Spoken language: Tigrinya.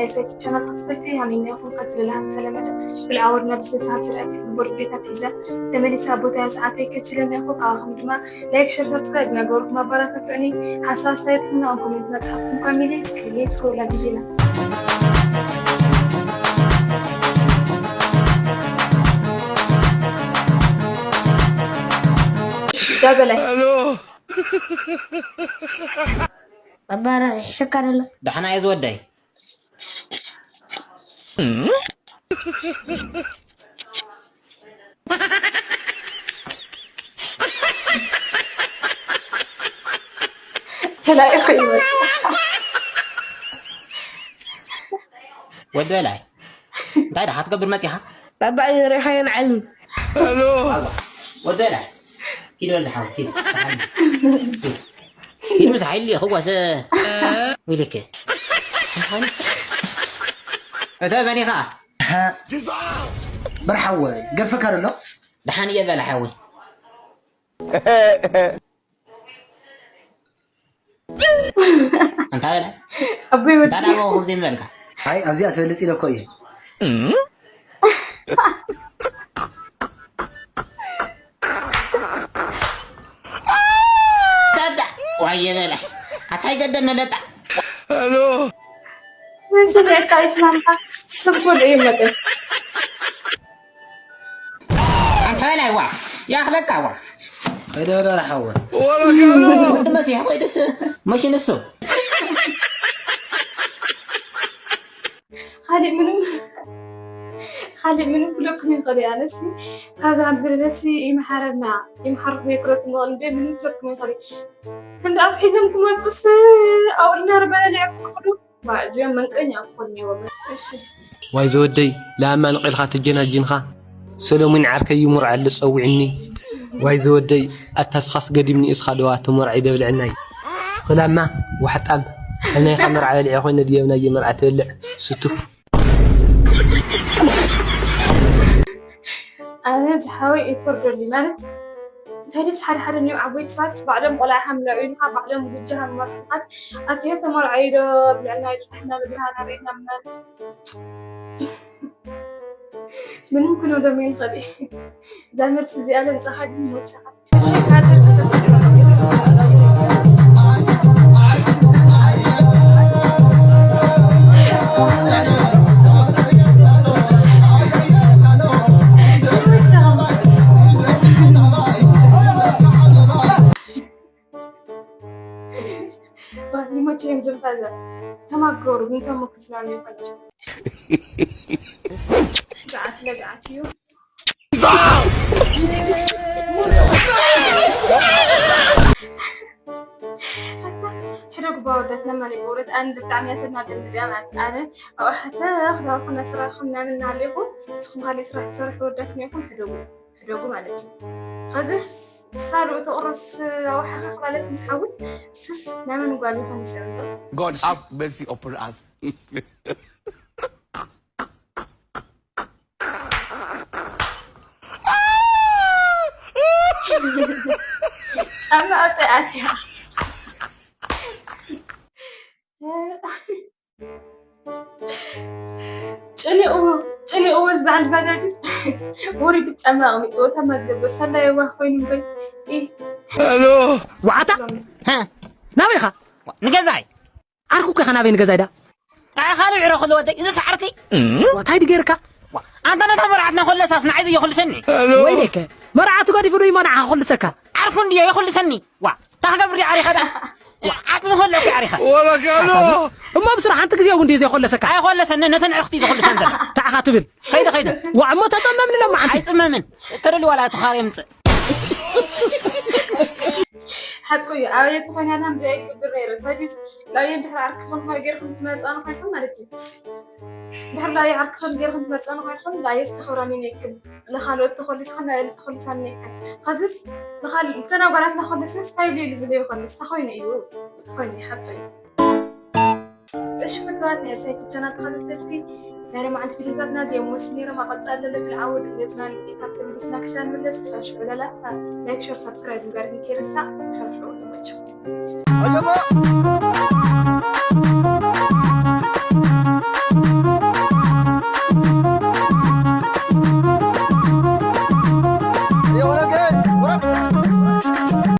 ናይ ሳይት ቻናል ተኸታተልቲ ሃሚና ይኹን። ካብ ዝለና ዝተለመደ ብልዓወድ ናብ ስነ ስርዓት ዝረአ ክቡር ቤታት ሒዘ ተመሊሳ። ቦታያ ሰዓተይ ከችልን ያኹ። ካብኹም ድማ ላይክ፣ ሸር፣ ሳብስክራይብ እናገበርኩም ኣባራታትዑኒ። ሓሳብ ኣስተያየትኩም ናብ ኮሜንት መጽሓፍኩም ካሚለ እስክሪን ትክውላ ቪዲዮና። ዳበላይ። ኣባራ ይሕሰካ ደሎ። ደሓና እየ ዝወደይ። ተላኢኹ ይመጽእ። ወዲ በላይ፣ እንታይ ደኣ ክትገብር መጺኻ? ባባ እዩ ሪኢኻዮ ንዓሊ። ሄሎ። ወዲ በላይ፣ ኪድ በል ዝሓው፣ ኪድ። ኪድ ምስ ሓይሊ ክዋሰ ኢልክ። እተ በኒኻ። በርሓወ፣ ገርፈካ ደሎ? ደሓን እየ በል ሓወይ። ኣንታ በለ። ኣቦይ ወዲ። እንታይ ደኣ ወኹር ዘይምበልካ? ኣይ፣ ኣብዚኣ ትበልጽ ኢለ እኮ እየ። ዳዳ፣ ዋየ በለ። ኣታይ ገደነ ለጣ። ሄሎ። መጀመርያ ይትማምካ ስንኩል እዩ መጠን። ኣንታ በላይ ዋ፣ ያኽለካ ዋ። ወደ ወደ ረሓወ። ወረጋሎ። ወዲ መሲሕ ወይ ደስ መሽን እሱ። ካልእ ምንም፣ ካልእ ምንም ክብለኩም ይኽእል እየ። ኣነሲ ካብዚ ከም ዝለለሲ ይምሓረና፣ ይምሓርኩም ይክረኩም ይኽእል እንደ ምንም ክብለኩም ይኽእል እየ። ክንዲ ኣፍ ሒዞም ክመጹስ ኣብኡ እናረበለልዐ ክኸዱ። ባ፣ እዚኦም መንቀኛ እኮ እኒኦ። እሺ። ዋይ ዘወደይ፣ ለኣማ ንቐልኻ ተጀናጅንኻ። ሰሎሙን ዓርከይ እዩ መርዓ ኣሎ ጸዊዕኒ። ዋይ ዘወደይ፣ ኣታ ስኻስ ገዲምኒ እስኻ ደዋ፣ ኣቶ መርዓ ይደብልዐናይ። ኽላማ፣ ዋሕጣም፣ ኣብ ናይኻ መርዓ በሊዐ ኮይነ ድየ ኣብ ናየ መርዓ ትበልዕ? ስቱፍ። ኣነ ዝሓወይ ይፈርደሉ ማለት እንታይ ደስ ሓደ ሓደ እኒኦም ዓበይቲ ሰባት ባዕሎም ቆልዓ ሃምለዑ ኢልካ ባዕሎም ጉጃ ሃምማት ኣትዮ ተመርዓዩ ዶ ብልዕና ይድርሕና ንብርሃና ርኢና ምናምን ምንም ክንብሎም ይንኽእል እዩ። እዛ መልሲ እዚኣ ለምጻኻ ግን ይመቸኻ። እሺ፣ ካዘር ክሰብ ይመቸ እዮም ዝንፈዘ ተማገሩ ግን ተሞክስና ይፈል ገዓት ለገዓት እዩ። ሕደጉ ባወዳትና ማለት ወረት ኣንድ ብጣዕሚ ያተናደም እዚኣ ማለት ኣነ ኣብ ሕተ ክዳርኩም ናስራርኩም ምናምን እናሃለኹ ንስኹም ካልእ ስራሕ ትሰርሑ ወዳት ኔኩም ሕደጉ ሕደጉ ማለት እዩ። ከዚ ሳሉ እቲ ቁርስ ኣወሓኸኽ ማለት ምስ ሓውስ እሱስ ናይ መን ጓል ይኾን ይስዕብ ኣሎ? God have mercy upon us. ጫማ ኣውፅኣ ኣትያ። ጭኒኡ ጭኒኡ ዝበሃል ባጃጅስ ወሪዱ ጫማ ኣቕሚጥዎ ተመገበ። ሰላየዋ ኮይኑ እምበይ። ሄሎ። ዋዓታ? ሀ? ናበይ ኢኻ? ንገዛይ። ዓርኩ እኮ ኢኻ ናበይ ንገዛይ ዳ? ኣይ ካልእ ዕረ ክልወደይ፣ እዚ ሰዓርከይ። ዋታይ ድገርካ? ዋ፣ ኣንታ ነታ መርዓትና ኮለሳስ ንዓይ ዘየኹልሰኒ። ሄሎ። ወይኔከ፣ መርዓቱ ገዲፉ ዶ ይመናዓ ክኹልሰካ? ዓርኩ እንድዮ የኹልሰኒ። ዋ፣ ታክገብር ዲያ ዓሪኻ ዳ? ዋ፣ ዓጽሚ ኮለኩ ዓሪኻ። ወረጋሎ። እሞ ብስራሕ ሓንቲ ግዜ እውን ድዩ ዘይኮለሰካ? ኣይኮለሰኒ፣ ነተን ዕርኽቲ ዝኹልሰን ዘሎ። ታዕኻ ትብል። ከይደ፣ ከይደ። ዋ፣ እሞ ተጸመምኒ ሎማዓንቲ። ኣይጽመምን። ተደሊ ዋላ ተኻሪ የምጽእ። ሓቁ እዩ። ኣበየት ኮይና ላም ዘይግብር ነይሩ። ተዲስ ላየ ድሕሪ ዓርክኽን ጌርክን ትመጻን ኮይንኩም ማለት እዩ። ድሕሪ ላየ ዓርክኽን ጌርክን ትመጻን ኮይንኩም ላየ ዝተኸብራኒ ነይክን። ለኻልኦት ተኾሊስኽን ላየ ተኾሊሳኒ ነይክን። ኸዚስ ንኻል-፣ እተን ኣጓላት ለኾሊስን ስታይል ኢሉ ዝለ ይኾን። ዝተኾይነ እዩ። ተኾይነ እዩ። ሓቁ እዩ። እሺ፣ ፍትዋት ናይ ሪሳይክል ቻናል ተኸታተልቲ፣ ናይ ሎማዓንቲ ቪድዮታትና እዚኦም መስሉ ነይሮም። ኣብ ቀጻሊ ለለብል ዓወት ገጽና ንሪኢታት ተመሊስና ክሻ ንምለስ። ክሻ ሽዑ ለላ፣ ላይክ፣ ሸር፣ ሳብስክራይብ ምግባር ከይርሳዕ። ክሻ ሽዑ ተመቸው።